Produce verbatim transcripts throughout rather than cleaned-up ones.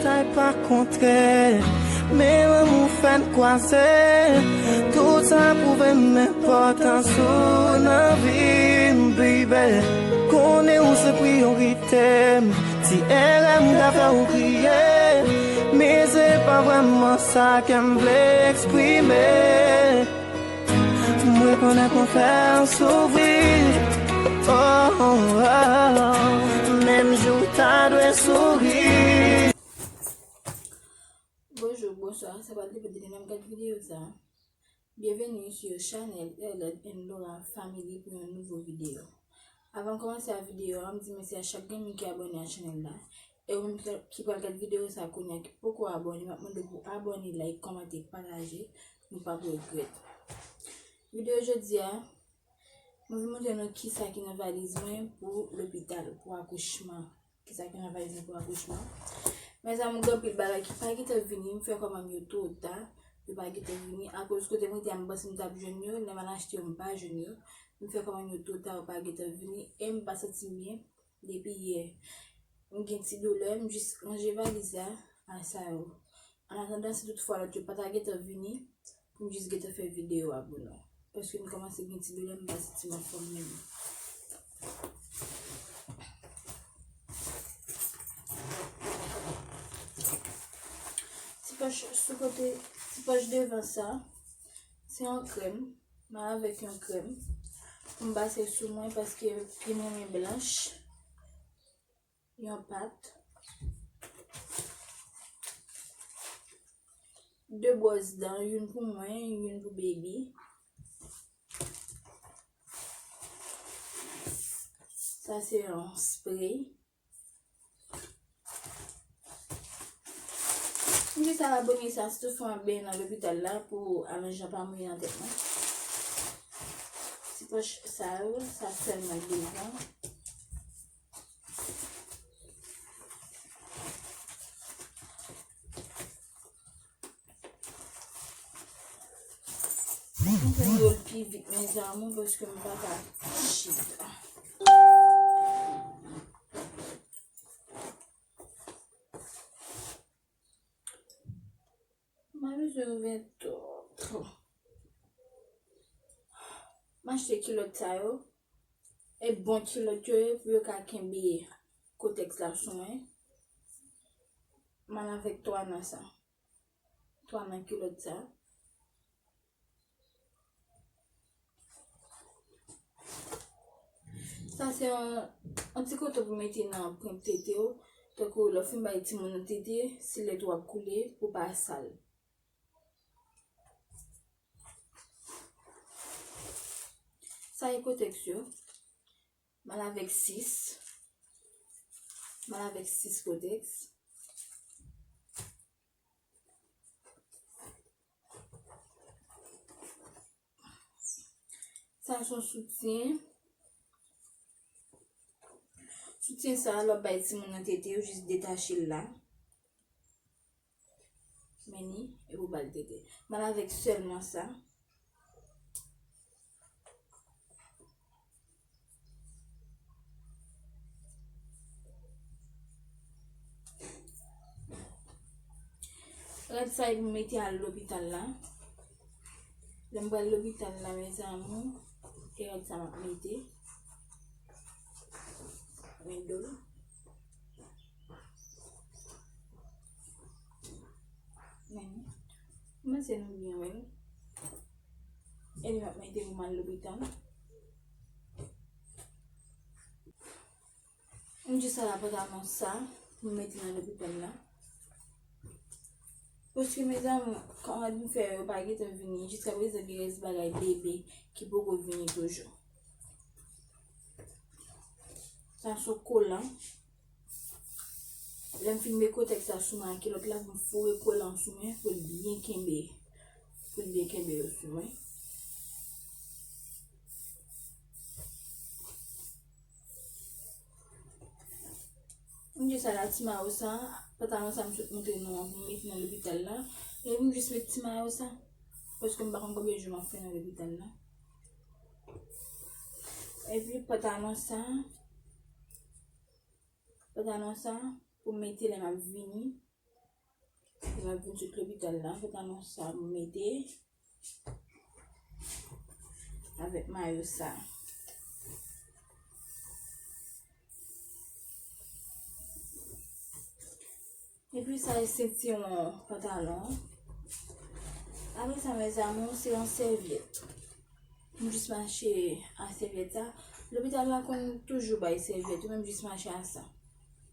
Sa e pa kontrè, men lanmou fè n kwaze. Tout sa pwouve m enpòtans ou nan vi m, baby. Konnen ou se priyorite m. Ti erè m ka fè ou kriye, men se pa vrèman sa ke m vle eksprime. M rekonèt mwen fè w soufri. Oh, oh, oh. Menm jan w ta dwe souri. Bonjou, bonswa, sa pral depann de lè n ap gade videyo sa. Byenveni sou chanèl Erlette and Laura Family pou yon nouvo videyo. Avan m kòmanse a videyo a, m di mèsi a chak grenn moun ki abòne a chanèl la. E ou menm ki, ki pral gade videyo sa kounye a ki poko abòne, m ap mande w pou abòne, like, kòmante, pataje, nou p ap regrèt. Videyo jodi a, mwen vin montre nou kisa ki nan valiz mwen pou lopital, pou akouchman. Kisa ki nan valiz mwen pou akouchman. Mezanmi, gen anpil bagay ki pa gentan vini, m fè kòmann yo two ta, yo pa gentan vini. Akoz kote mwen te a, m panse m t ap jwenn yo, lè m al achte yo, m pa jwenn yo. M fè kòmann yo two ta, yo pa gentan vini, e m pa santi m byen depi yè. M gen ti doulè, m jis ranje valiz la a sa yo. An atandan, si toutfwa lòt yo pa ta gentan vini, pou m jis gentan fè videyo a pou nou. Paske m kòmanse gen ti doulè, m pa santi m anfòm menm. Ti pòch sou kote, ti pòch devan sa, se yon krèm. M al avèk yon krèm pou m pase sou mwen paske pye mwen blanch. Yon pat. De bwòs dan, youn pou mwen, youn pou baby. Sa se yon spray. M di sa abòne sa, sitou fò m ap benyen nan lopital la pou alonj lan pa mouye nan tèt mwen. Ti pòch sa yo, sa sèlman devan. M fè yo l pi vit, mezanmi, paske m pa ka chita. M pa bezwen ouvè tout. M achte kilòt sa yo. E bon kilòt yo ye pou yo ka kenbe kotèks la sou mwen. M al avèk twa nan sa. Twa nan kilòt sa. Sa se yon, yon ti kote pou mete nan pwent tete w. Tankou lè w fin bay timoun nan tete, si lèt ou ap koule, pou pa sal. Sa e kotèks yo. M al avèk sis. M al avèk sis kotèks. Sa se yon soutyen. Soutyen sa, lè w ap bay timoun nan tete, ou jis detache l la. Men ni, epi w ba l tete. M al avèk sèlman sa. Rad sa e pou mete al lopital la. Lè m pral lopital la, mes amours, e rad sa m ap mete. Men do l. Men, m panse nou byen wè l. E li m ap mete pou m al lopital. M jis al a pantalon sa pou m mete nan lopital la. Paske, mes amours, kòmand m fè yo pa gentan vini. Jiskaprezan, gen rès bagay bebe ki poko vini toujou. Sa se yon kolan. Lè m fin met kotèks la sou mwen ak kilòt la, pou m foure kolan sou mwen, pou l byen kenbe, pou l byen kenbe yo sou mwen. M jis al a ti mayo sa, pantalon sa m sot montre nou an, pou m mete nan lopital la. Epi m jis met ti mayo sa, paske m pa konn konbyen jou m ap fè nan lopital la. Epi pantalon sa, pantalon sa, pou m mete lè m ap vini. Lè m ap vin sot lopital la, pantalon sa m mete avèk mayo sa. Epi sa e sentiwon pantalon. Apre sa, mes amours, se yon sèvyèt. M jis mache a sèvyèt sa. Lopital la konn toujou bay sèvyèt, ou menm jis mache a sa.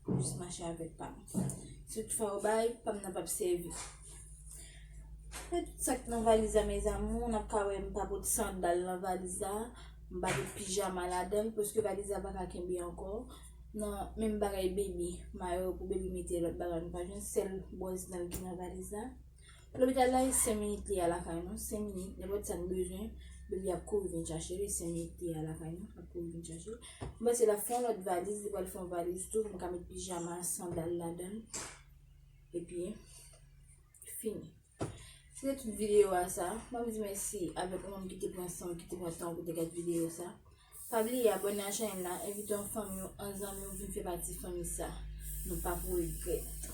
M jis mache avèk pa m. Si toutfwa yo bay, pa m nan p ap sèvi. E tout sa k nan valiz la, mes amours, n ap ka wè m pa pot sandal nan valiz la. M pa pot pijama ladan l, paske valiz la pa ka kenbe ankò. Nan menm bagay bebe, mayo pou bebe mete, lòt bagay nou pa jwenn, sèl bwòz nan l ki nan valiz la. Lopital la, e senk minit li a lakay nou, senk minit, nenpòt sa n bezwen, bebe ap kouri vin chache l, e senk minit li a lakay nou, l ap kouri vin chache l. M panse l ap fè yon lòt valiz, li pral fè yon valiz tou, pou m ka met pijama, sandal ladan l. Epi, fini. Se te tout videyo a sa. M ap di mèsi avèk ou menm ki te pran san w, ki te pran tan w pou te gade videyo sa. Pa bliye abòne a chanèl la, envite yon fanmi w, yon zanmi w vin fè pati fanmi sa. Nou p ap regrèt.